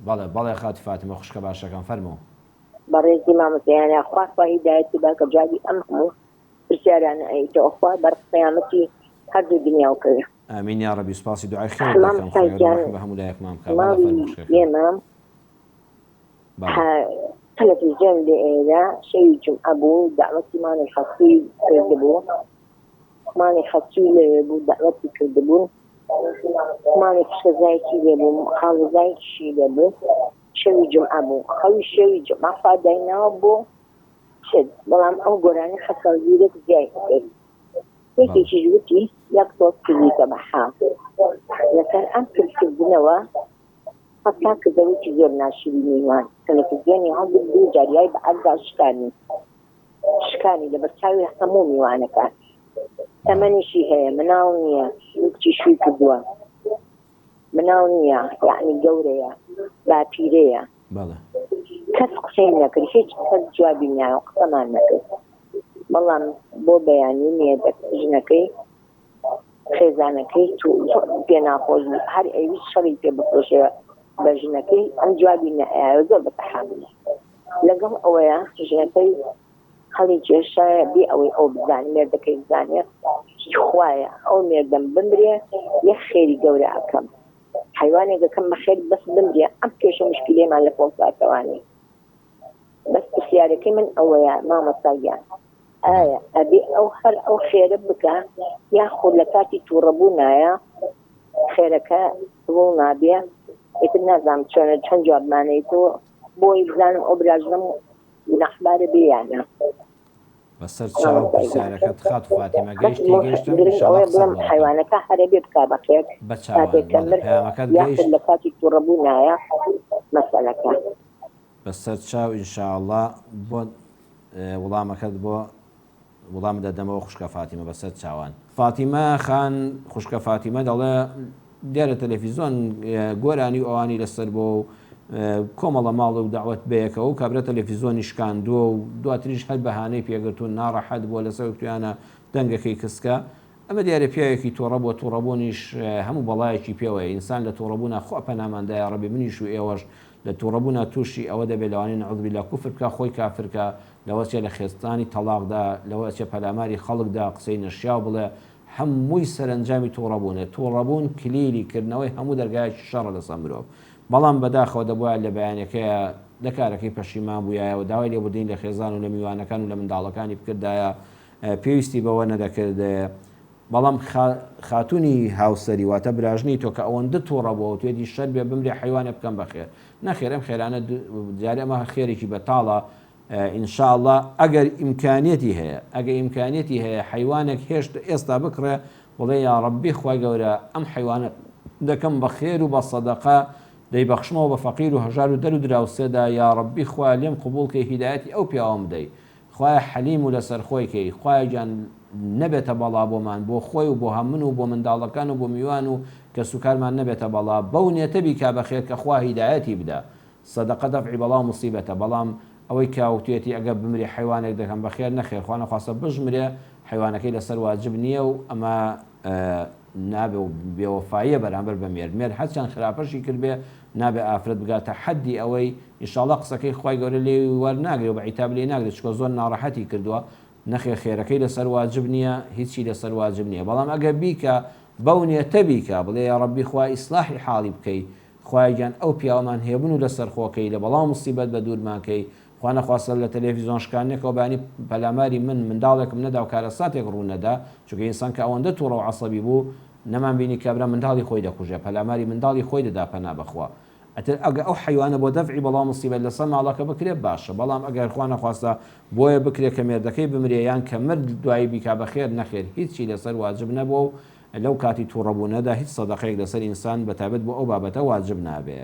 بەڵێ بەڵێ خاتوو فاتیمە خوشکە باشەکەم فەرموو. بەڕێزی مامۆستا یانا خوا خوا هیدایەتی با کە جوابی ئەم هەموو پرسیارانە ئەیتەوە خوا بەر قیامەتی هەردوو دنیاو کەوێ. ئامین یاڕەبی سوپاسی دوعای خێرت دەکەم مامۆستا خوای گەورە گیان ڕەحم بە هەموو لایەکمان بکا بەڵێ ماڵی فەرموو خوشکەکەم. ئێمە بەڵێ. تەلەفیزیۆن لێ ئێرە شەوی جومعە بوو دەعوەتی ماڵی خەسووی کردبوو ماڵی خەسووی لەوێ بوو دەعوەتی کردبوون ماڵی خوشکەزایەکی لێ بوو خاڵۆزایەکیشی لێ بوو شەوی جومعە بوو خەوی شەوی جومعە خوا دایناوە بۆ شت بەڵام ئەو گۆرانی حەسەن زیرەک زیای ئەکرد یەکێکیش وتی یەک تۆز کردیتە بە حا لەسەر ئەم کردکردنەوە هەتا کردەوەیکی زۆر ناشرینی نوان تەلەفزیۆنی هەڵگرت دوو جار یای بە عەرزا شکانی شکانی لەبەر چاوی هەموو میوانەکان تەمەنیشی هەیە مناڵ نییە دوو کچی شووی کردووە مناڵ نییە یعنی گەورەیە باپیرەیە بەڵێ. کەس قسەی نەکرد هیچ کەس جوابی نایەوە قسەمان نەکرد بەڵام بۆ بەیانی مێردە ژنەکەی خێزانەکەی پێ ناخۆش بوو هەر ئەیویست شەڕی پێ بفرۆشێ بە ژنەکەی ئەم جوابی نەئەیایەوە زۆر بە تەحامولە لەگەڵ ئەوەیە ژنەکەی هەڵی کێشایە بێ ئەوەی ئەو بزانێ مێردەکەی بزانێ خوایە ئەو مێردەم بمرێ یەک خێری گەورە ئەکەم حیوانێک ئەکەم بەخێر بەس بمرێ ئەم کێشە مشکلەیەمان لە کۆڵ ساتەوانی بەس پرسیارەکەی من ئەوەیە مامۆستا گیان ئایا ئەبێ ئەو هەر ئەو خێرە بکا یاخود لە کاتی تووڕەبوونایە خێرەکە قبوڵ نابێ ئیتر نازانم چۆنە چەند جوابمانەیتەوە بۆی بزانم ئەو براژنەم گوناحبارە بێ یان نا. بەسەر چاو پرسیارەکەت خاتوو فاتیمە گەیشت تێگەیشتم ان شاء اللە قسەت بۆ دەکەم. حەیوانەکە هەرەبێ بکا بەخێر بە چاوان کاتێک کە بەڵێ مرد پەیامەکەت یاخود گەیشت. لە کاتی توڕەبوونایە مەسەلەکە. بەسەر چاو ان شاء اللە بۆ وڵامەکەت بۆ وڵامت دەدەمەوە خوشکە فاتیمە بەسەر چاوان. فاتیمە خان خوشکە فاتیمە دەڵێ دیارە تەلەفیزۆن گۆرانی و ئەوانی لەسەر بۆ و کۆمەڵە ماڵ و دەعوەت بەیەکەوە و کابرا تەلەفیزۆنی شکاندووە و دواتریش هەر بەهانەی پێگرتوون ناڕەحەت بووە لەسەر وتویانە دەنگەکەی کسکە ئەمە دیارە پیاوێکی تۆڕە بووە توڕەبوونیش هەموو بەڵایەکی پێوەیە ئینسان لە توڕەبوونا خوا پەنامان دا یاڕەبی منیش و ئێوەش لە توڕەبوونا تووشی ئەوە دەبێ لەوانەیە نعوذ باللە کوفر بکا خۆی کافر کا لەوە چێ لە خێزانی تەڵاق دا لەوە ئەچێ پەلاماری خەڵک دا قسەی نەشیاو بڵێ هەمووی سەرەنجامی توڕەبوونە توڕەبوون کلیلی کردنەوەی هەموو دەرگایەکی شەڕە لەسەر مرۆڤ بەڵام بەداخەوە دەبوایە لە بەیانەکەیا لە کارەکەی پەشیمان بوویایە و داوای لێبوردنی لە خێزان و لە میوانەکان و لە منداڵەکانی بکردایە پێویستی بەوە نەدەکرد بەڵام خاتونی هاوسەری واتە براژنی تۆ کە ئەوەندە توڕە بووە وتویەتی شەر بێ بمرێ حەیوانێ بکەم بە خێر نەخێر ئەم خێرانە جارێ ئەمە خێرێکی بەتاڵە ان شاء اللە ئەگەر ئیمکانیەتی هەیە ئەگەر ئیمکانیەتی هەیە حەیوانێک هێشت ئێستا بکڕێ بڵێ یاڕەبی خوای گەورە ئەم حەیوانە دەکەم بە خێر و بە سەدەقە دەیبەخشمەوە بە فەقیر و هەژار و دەر و دراوسێدا یاڕەبی خوایە لێم قبوڵ کەی هیدایەتی ئەو پیاوەم بدەی خوایە حەلیم و لەسەرخۆی کەی خوایە گیان نەبێتە بەڵا بۆمان بۆ خۆی و بۆ هەمن و بۆ منداڵەکان و بۆ میوان و کەسوکارمان نەبێتە بەڵا بەو نێتە بیکا بەخێر کە خوا هیدایەتی بدا سەدەقە دەفعی بەڵا و موسیبەتە بەڵام ئەوەی کە وتویەتی ئەگەر بمرێ حەیوانێک دەکەم بەخێر نەخێر خوا نەخواستە بشمرێ حەیوانەکەی لەسەر واجب نیە و ئەمە نابێ و بێوەفاییە بەرامبەر بە مێرد مێرد هەرچەند خراپەشی کردبێ نابێ ئافرەت بگاتە حەدی ئەوەی ان شاء اللە قسەکەی خوای گەورە لێی وەرناگرێ و بە عیتاب لێی ناگرێ چونکە زۆر ناڕەحەتی کردووە نەخێر خێرەکەی لەسەر واجب نیە هیچی لەسەر واجب نیە بەڵام ئەگەر بیکا بەو نێتە بیکا بڵێ یاڕەبی خوا ئیسلاحی حاڵی بکەی خوایە گیان ئەو پیاوەمان هێمن و لەسەرخۆ کەی لە بەڵاو موسیبەت بە دوورمان کەی خوا نەخواستە لە تەلەفیزۆن شکاندنێکەوە بەیانی پەلاماری من منداڵێکم نەدا و کارەساتێک ڕوو نەدا چونکە ئینسان کە ئەوەندە توڕە و عەسەبی بوو نەمان بینی کابرا منداڵی خۆی دەکوژێ پەلاماری منداڵی خۆی دەدا پەنا بەخوا ئەتر ئەگە ئەو حەیوانە بۆ دەفعی بەڵا و موسیبەت لەسەر ماڵەکە بکرێ باشە بەڵام ئەگەر خوا نەخواستە بۆیە بکرێ کە مێردەکەی بمرێ یان کە مرد دوایی بیکا بەخێر نەخێر هیچی لەسەر واجب نەبووە و لەو کاتی توڕەبوونەدا هیچ سەدەقەیەک لەسەر ئینسان بەتایبەت بۆ ئەو بابەتە واجب نابێ.